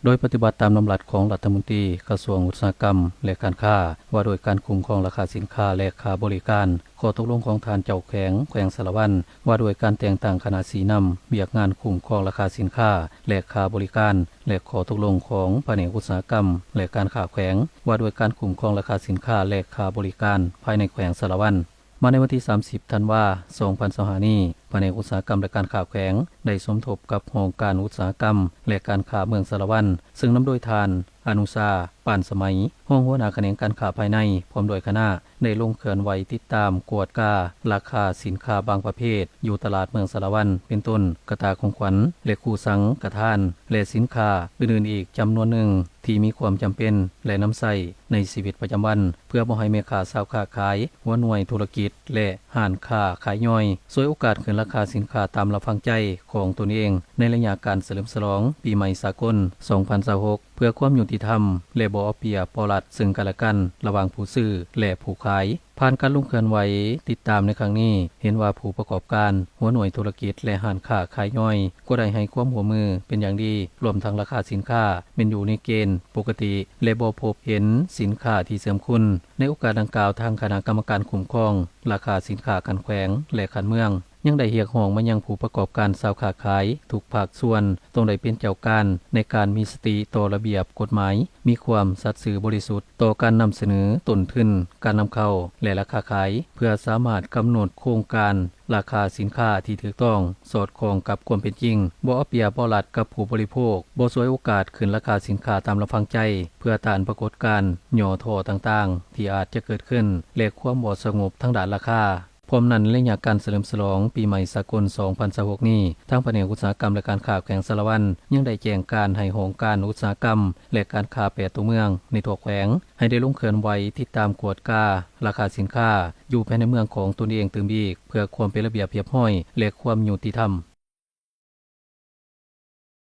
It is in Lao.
ໂດຍປະຕິບັດຕາມດຳລັດຂອງລັດຖະມົນຕີກະຊວງອຸດສາຫະກຳ ແລະ ການຄ້າ ວ່າດ້ວຍການຄຸ້ມຄອງລາຄາສິນຄ້າ ແລະ ຄ່າບໍລິການ, ຂໍ້ຕົກລົງຂອງທ່ານເຈົ້າແຂວງ ແຂວງສາລະວັນ ວ່າດ້ວຍການແຕ່ງຕັ້ງຄະນະຊີ້ນຳວຽກງານຄຸ້ມຄອງລາຄາສິນຄ້າ ແລະ ຄ່າບໍລິການ ແລະ ຂໍ້ຕົກລົງຂອງພະແນກອຸດສາຫະກຳ ແລະ ການຄ້າແຂວງ ວ່າດ້ວຍການຄຸ້ມຄອງລາຄາສິນຄ້າ ແລະ ຄ່າບໍລິການ ພາຍໃນແຂວງສາລະວັນ. ມາໃນວັນທີສາມສິບ ທັນວາ ສອງພັນຊາວຫ້ານີ້, ພະແນກອຸດສາຫະກຳ ແລະ ການຄ້າແຂວງ ໄດ້ສົມທົບກັບຫ້ອງການອຸດສາຫະກຳ ແລະ ການຄ້າເມືອງສາລະວັນ ເຊິ່ງນຳໂດຍທ່ານ ອະນຸຊາ ປານສະໄໝ ຮອງຫົວໜ້າຂະແໜງການຄ້າພາຍໃນ ພ້ອມດ້ວຍຄະນະ ໄດ້ລົງເຄື່ອນໄຫວຕິດຕາມກວດກາລາຄາສິນຄ້າບາງປະເພດຢູ່ຕະຫຼາດເມືອງສາລະວັນ ເປັນຕົ້ນ ກະຕ່າຂອງຂວັນ ແລະ ຄູ່ສັງກະທານ ແລະ ສິນຄ້າອື່ນໆອີກຈຳນວນໜຶ່ງ ທີ່ມີຄວາມຈຳເປັນ ແລະ ນຳໃຊ້ໃນຊີວິດປະຈຳວັນ ເພື່ອບໍ່ໃຫ້ແມ່ຄ້າຊາວຄ້າຂາຍ, ຫົວໜ່ວຍທຸລະກິດ ແລະ ຮ້ານຄ້າຂາຍຍ່ອຍ ສວຍໂອກາດຂຶ້ນລາຄາສິນຄ້າຕາມລຳພັງໃຈຂອງຕົນເອງ ໃນໄລຍະການສະເຫຼີມສະຫຼອງປີໃໝ່ສາກົນ ສອງພັນຊາວຫົກ ເພື່ອຄວາມຍຸຕິທຳ ແລະ ບໍ່ເອົາປຽບເອົາລັດເຊິ່ງກັນແລະກັນ ລະຫວ່າງຜູ້ຊື້ ແລະ ຜູ້ຂາຍ. ຜ່ານການລົງເຄື່ອນໄຫວຕິດຕາມໃນຄັ້ງນີ້, ເຫັນວ່າຜູ້ປະກອບການ, ຫົວໜ່ວຍທຸລະກິດ ແລະ ຮ້ານຄ້າຂາຍຍ່ອຍ ກໍໄດ້ໃຫ້ຄວາມຮ່ວມມືເປັນຢ່າງດີ, ລວມທັງລາຄາສິນຄ້າແມ່ນຢູ່ໃນເກນປົກກະຕິ ແລະ ບໍ່ພົບເຫັນສິນຄ້າທີ່ເສື່ອມຄຸນ. ໃນໂອກາດດັ່ງກ່າວ, ທາງຄະນະກຳມະການຄຸ້ມຄອງລາຄາສິນຄ້າຂັ້ນແຂວງ ແລະ ຂັ້ນເມືອງ ຍັງໄດ້ຮຽກຮ້ອງມາຍັງຜູ້ປະກອບການຊາວຄ້າຂາຍທຸກພາກສ່ວນ ຕ້ອງໄດ້ເປັນເຈົ້າການໃນການມີສະຕິຕໍ່ລະບຽບກົດໝາຍ, ມີຄວາມສັດຊື່ບໍລິສຸດຕໍ່ການນຳສະເໜີຕົ້ນທຶນການນຳເຂົ້າ ແລະ ລາຄາຂາຍ ເພື່ອສາມາດກຳນົດໂຄງການລາຄາສິນຄ້າທີ່ຖືກຕ້ອງ, ສອດຄ່ອງກັບຄວາມເປັນຈິງ, ບໍ່ເອົາປຽບເອົາລັດກັບຜູ້ບໍລິໂພກ, ບໍ່ສວຍໂອກາດຂຶ້ນລາຄາສິນຄ້າຕາມລຳພັງໃຈ ເພື່ອຕ້ານປາກົດການຫຍໍ້ທໍ້ຕ່າງໆ ທີ່ອາດຈະເກີດຂຶ້ນ ແລະ ຄວາມບໍ່ສະຫງົບທາງດ້ານລາຄາ. ພ້ອມນັ້ນ, ໄລຍະການສະເຫຼີມສະຫຼອງປີໃໝ່ສາກົນ ສອງພັນຊາວຫົກນີ້, ທາງພະແນກອຸດສາຫະກຳ ແລະ ການຄ້າແຂວງສາລະວັນ ຍັງໄດ້ແຈ້ງການໃຫ້ຫ້ອງການອຸດສາຫະກຳ ແລະ ການຄ້າແປດຕົວເມືອງໃນທົ່ວແຂວງ ໃຫ້ໄດ້ລົງເຄື່ອນໄຫວຕິດຕາມກວດກາລາຄາສິນຄ້າຢູ່ພາຍໃນເມືອງຂອງຕົນເອງຕື່ມອີກ ເພື່ອຄວາມເປັນລະບຽບຮຽບຮ້ອຍ ແລະ ຄວາມຍຸຕິທຳ.